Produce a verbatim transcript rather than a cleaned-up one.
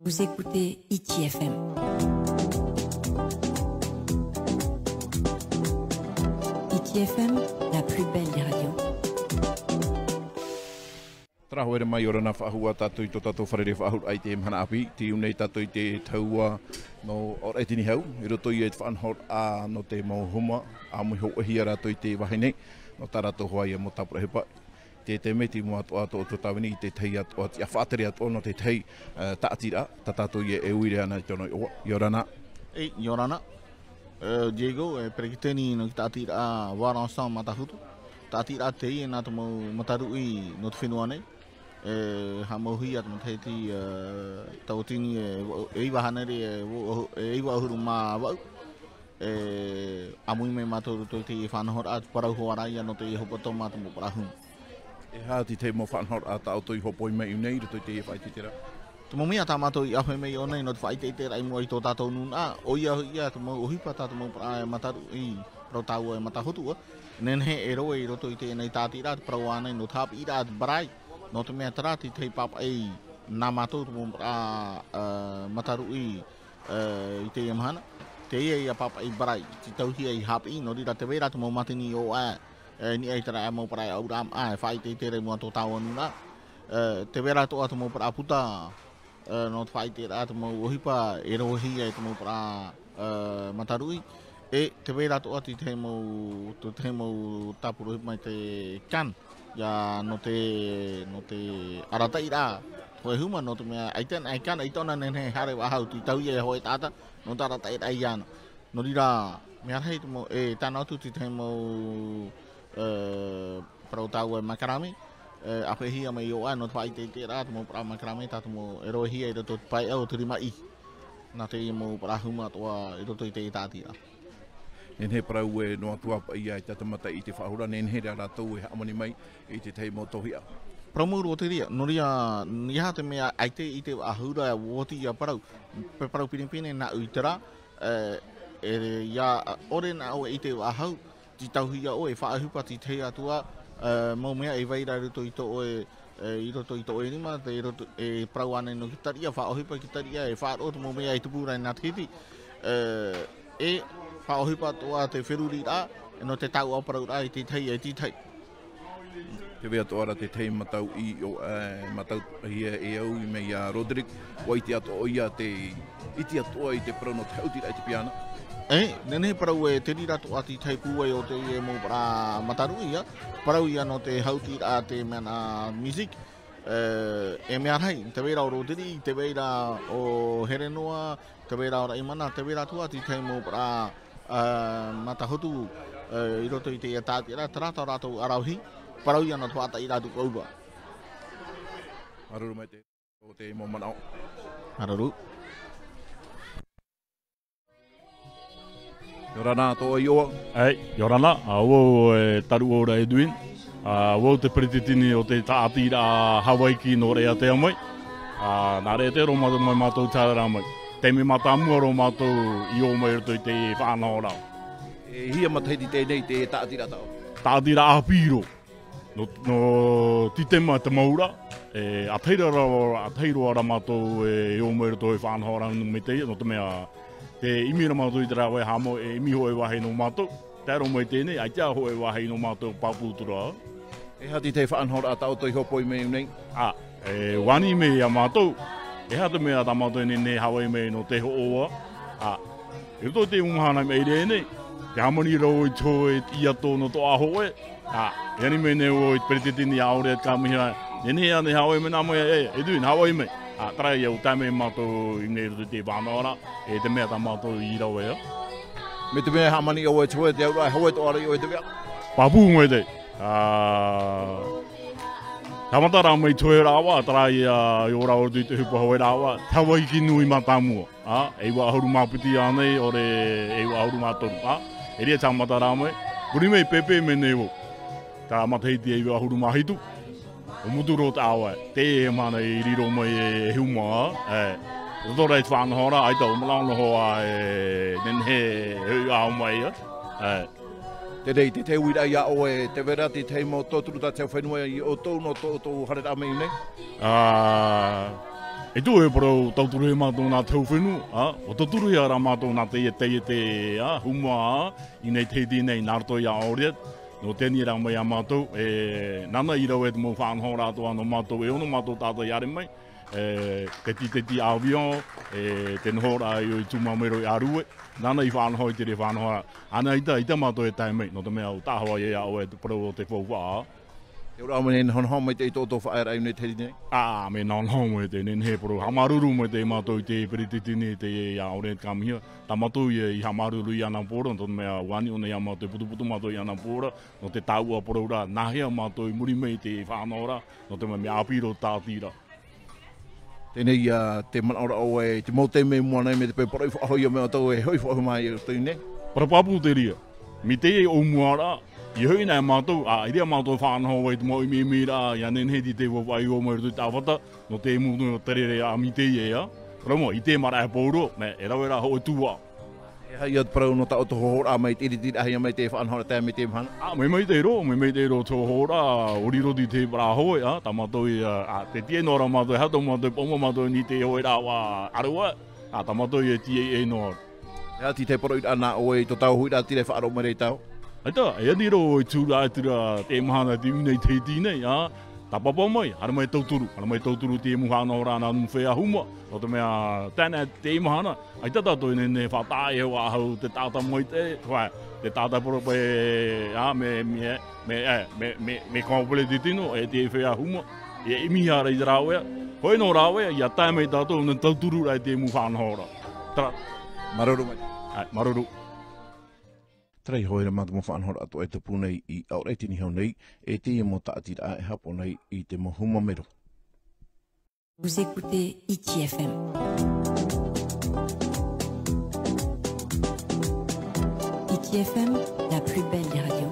Vous écoutez Hiti F M. Hiti F M, la plus belle des radios. Terā haere mai, ʻia ora na faʻahou ā tātou i tō tātou fārerei-faʻahou-raʻa i teie mahana ʻāpī. Tei ʻō nei tātou i te tahua nō Aoraʻi Tinihau, i roto ia i te faʻanahoraʻa nō te mau huma, ʻāmui hōʻē hia rātou i te vāhi nei, nō tā rātou hoʻi ia mau tāpura ʻohipa. Te taime i te mau atoʻa tō, tō tāvini i te tahi atoʻa, ʻia faʻatere atoʻa nō te tahi, eh, tāʻatiraʻa, tā tātou ia e ui ra na i tōna iʻoa. ʻIa ora na. E, ʻia ora na. Eh, Diego, e peretiteni nō te tāʻatiraʻa Varansa Matahotu. Tāʻatiraʻa teie nā te mau mataruʻi nō te fenua nei. E, haʻamauhia te matahiti, eh, tauatini e, e iva hānere e, e iva ʻahuru mā vaʻu. E, ʻāmui mai mātou i roto i teie faʻanahoraʻa, parau hoʻi ra ia nō teie hepetoma te mau parau huma. E aha te tahi mau faʻanahoraʻa tā ʻoutou i hōpoi mai i ʻō nei i roto i teie faʻaʻiteʻiteraʻa? Te mau mea tā mātou i ʻāfaʻi mai i ʻō nei nō te faʻaʻiteʻiteraʻa i mua i tō tātou nūnaʻa, ʻoia hoʻi ia te mau ʻohipa tā te mau parau mataruʻi, parau tāua e Matahotu ā. Nehenehe e roe i roto i teie nei tāʻatiraʻa, te parau ānei nō te haʻapiʻiraʻa te barai, nō te mea terā te tahi pāpaʻi nā mātou te mau parau, ā, mataruʻi, ā, i teie mahana. Teie ia pāpaʻi barai, tei tauhia ei haʻapiʻi, nō reira tē vai ra te mau mātini ʻōʻē, e, i niʻa i terā mau parau ʻauraʻa, e faʻaʻiteʻiteraʻa i mua i tō tāua nūnaʻa. E, tē vai ra atoʻa te mau parau puta, e, nō te faʻaʻiteraʻa te mau ʻohipa e roehia e te mau parau, e, mataruʻi. E tē vai ra atoʻa te tahi mau, te tahi mau tāpura ʻohipa mai te can, ia nō te, nō te arataʻiraʻa hōʻē huma, nō te mea ʻaita na, e can, ʻaita ʻōna nehenehe e haere faʻahou, tei tauhia e hōʻē taʻata nō te arataʻiraʻa iāna. Nō reira, mea rahi te mau, e, tae noa atu te tahi mau, e, parau tāua e makarame, e, ʻāfaʻihia mai i ʻō ā nō te faʻaʻiteʻiteraʻa te mau parau makarame, tā te mau e roehia i roto i te paeʻa o te rimaʻī. Nā teie mau parau huma atoʻa i roto i teie tāʻatiraʻa. Nehenehe parau ē, noa atu ā paʻi ia i te tahi mataʻi i te faʻahou ra, nehenehe rā rātou e hāmani mai i te tahi mau tauihaʻa. Parau mau roa terā, nō reira, ʻeiaha te mea ʻaita e ʻite faʻahou ra, ʻua oti ia parau, pe parau pinepine nāʻu i terā, e, e, ʻia ʻore nā ʻoe e ʻite faʻahou, tei tauhia ʻoe, e faʻaʻohipa te tahi atu ā, e, mau mea e vai ra i roto i tō ʻoe, e, i roto i tō ʻoe rima, te, i roto, e parau ānei nō Kitariʻa, faʻaʻohipa Kitariʻa, e faʻaroʻo te mau mea e tupu ra i nā te hiti, e, e faʻaʻohipa atoʻa te feruriraʻa, e nō te taua parauraʻa i te tahi, e te tahi. Tē vai atoʻa ra te tahi mataʻi i ʻō, e, mataʻi hia e au i mea ia Roderick, ʻua ʻite atoʻa ʻoia te, ʻite atoʻa i te parau nō te haʻutiraʻa i te piana. E, nehenehe parau ē, te reira atoʻa te tahi pūai o teie mau parau mataruʻi ia, parau ia nō te haʻutiraʻa te mea nā music, e, e mea rahi, tē vai ra ʻo Roderick, tē vai ra ʻo Herenoa, tē vai ra ʻo Raʻimana, tē vai ra atoʻa te tahi mau parau, e, Matahotu, e, i roto i teie tāʻatiraʻa, terā tā rātou ʻaravihi, parau ia nō te faʻataʻiraʻa tū kauva. Māuruuru maitaʻi i te mau manaʻo. Māuruuru. ʻIa ora na tō ʻoe iʻoa. ʻĒ, ʻia ora na, ā, ʻo vau, e, Taruʻaura Edwin, ā, ʻo vau te peretiteni o te tāʻatiraʻa Havaiki nō Raʻiātea mai. Ā, nā Raʻiātea roa mātou, mai mātou tē haere ra mai. Taime mātāmua roa mātou i ō mai i roto i te faʻanahoraʻa. E hia matahiti teie nei te tāʻatiraʻa tā ʻoe? Tāʻatiraʻa ʻāpī roa. Nō, nō Tītema te mau ra, e, ʻa tahi ra, ʻa tahi roa ra mātou e ō mai i roto i te faʻanahoraʻa nō mai teie, nō te mea, tē ʻimi ra mātou i te rāveʻa haʻamau, e ʻimi hōʻē vāhi nō mātou, tae roa mai teie nei, ʻaita hōʻē vāhi nō mātou pāpū atu ra. E aha te tahi faʻanahoraʻa tā ʻoutou i hōpoi mai i ʻō nei? Ā, e, ʻua ani mai ia mātou, e aha te mea tā mātou e nehenehe e haʻavai mai nō te hoʻo ā, ā, i roto i te mau mahana i maʻiri aʻe nei, tē hāmani ra vau i te hōʻē ʻiato nō Toʻa Hōʻē, ā, e ani mai nei vau i te peretiteni ʻaore atu ka mihi, nehenehe ānei e haʻavai mai nā mai, e, Edwin, haʻavai mai. Ā, terā ia ʻua tae mai mātou i ʻō nei i roto i te faʻanahoraʻa, e te mea tā mātou i rave ā. Mai te mea e hāmani ʻoe i te hōʻē, te auraʻa, e hōʻē atoʻa ra ʻoe i te mea. Pāpū maitaʻi. Ā, haʻamata rā mai te hōʻē rāveʻa, terā ia i ora atu i te ʻohipa hōʻē rāveʻa, te Havaiki nui mātāmua. Ā, e iva ʻahuru mā piti ānei, ʻaore e iva ʻahuru mā toru, ā, e riro te haʻamata rā mai, muri mai pēpē mai nei vau. Terā matahiti e iva ʻahuru mā hitu, ʻua mutu roa te ʻāvae, teie mahana i riro mai e, e huma, ā, e, roto rā i te faʻanahoraʻa, ʻaita ʻua manaʻo noa hoʻi ā, e, nehenehe e hoʻi ā mai, ā, ā. Terā te tahi uiraʻa ia ʻoe, tē vai ra te tahi mau tauturu tā te fenua ia ʻoutou nō tō ʻoutou haereraʻa mai i ʻō nei? Ā, E tō e parau tauturu e mātou nā te hau fenua, ā, ʻua tauturu ia rā mātou nā teie, teie te, ā, huma, ā, i nei te hiti nei nā roto iā Oread, nō tēnei rā mai iā mātou, e, nāna i rave te mau faʻanahoraʻa atoʻa nō mātou, e ono mātou tātou i haere mai, e, te titeti avion, e, te nohoraʻa i, i Tūmamero i ʻĀrue, nāna i faʻanaho i te reira faʻanahoraʻa, ānei ʻaita, ʻaita mātou e tae mai, nō te mea ʻua taʻa hoʻi ia ʻoe te parau o te faufaʻa. E ora mai nei, nahonaho mai te, i tō, tō faʻaearaʻa i nei te hiti nei. Ā, mea nahonaho mai te, nehenehe e parau, haʻamāuruuru mai te mātou i te peretiteni, te, iā Oread Kamiha. Tā mātou ia i haʻamāuruuru iāna i pō ra, nō te mea ʻua ani ʻōna iā mātou, putuputu mātou iāna i pō ra, nō te tāuʻa parau ra, nāhea mātou i muri mai i te faʻanahoraʻa, nō te mea mea ʻāpī roa te tāʻatiraʻa. Teie nei, ā, te manaʻo ra ʻoe, te mau taime i mua nei, mai te peu e parau faʻahou ia mai ʻoutou, e hoʻi faʻahou mai ia ʻoutou nei. Parau pāpū te reira. Mai teie ʻōmuaraʻa, i hoʻi nei mātou, ā, i reira mātou faʻanaho ai te mau ʻimiʻimiraʻa, ʻia nehenehe te faufaʻa i ō mai roto i te ʻāfata, nō te mūtoʻi tereraʻa mai teie, ā. Parau mau, i te marae pauroa, mea, e rave rā hōʻē tuaʻa. E aha ia te parau nō tā ʻoutou hōhoʻaraʻa mai te ʻiritiraʻahia mai te faʻanahoraʻa tae mai teie mahana? Ā, mea maitaʻi roa, mea maitaʻi roa te hōhoʻaraʻa, ʻori roa te parau hoe, ā, tā mātou ia, ā, tē tīaʻi noa ra mātou, e aha tō mātou, paʻuma mātou i niʻa i te hoe rāveʻa, ā, tā mātou ia e tīaʻi noa ra. E aha te parauʻiraʻa nā ʻoe i tō tāua huiraʻatira e faʻaroʻo mai ra iā tāua? ʻAita, e ani roa i te huru atu ra teie mahana te ʻuina i te hiti nei, ā, tāpapa mai, haere mai tauturu, haere mai tauturu te mau faʻanahoraʻa nā Numafeia Huma, nō te mea, teie nei teie mahana, ʻaita tātou e nehenehe e faʻataʻa e faʻahou te taʻata maitaʻi, te, te taʻata parau paʻi, ā, mea, mea, mea, ē, mea, mea, mea complet tino, e te Feiā Huma, e ʻimihia ra i te rāveʻa, hoʻi noa rāveʻa, ʻia tae mai tātou, nō te tauturu ra i te mau faʻanahoraʻa. Terā. Māuruuru maitaʻi. Ā, māuruuru. Terā hoʻi rā mātou mau faʻanahoraʻa atoʻa e tupu nei i Aorai i teie nei, e teie mau tāʻatiraʻa e haʻapaʻo nei i te mau huma mero. Vous écoutez Hiti F M. Hiti F M, la plus belle des radios.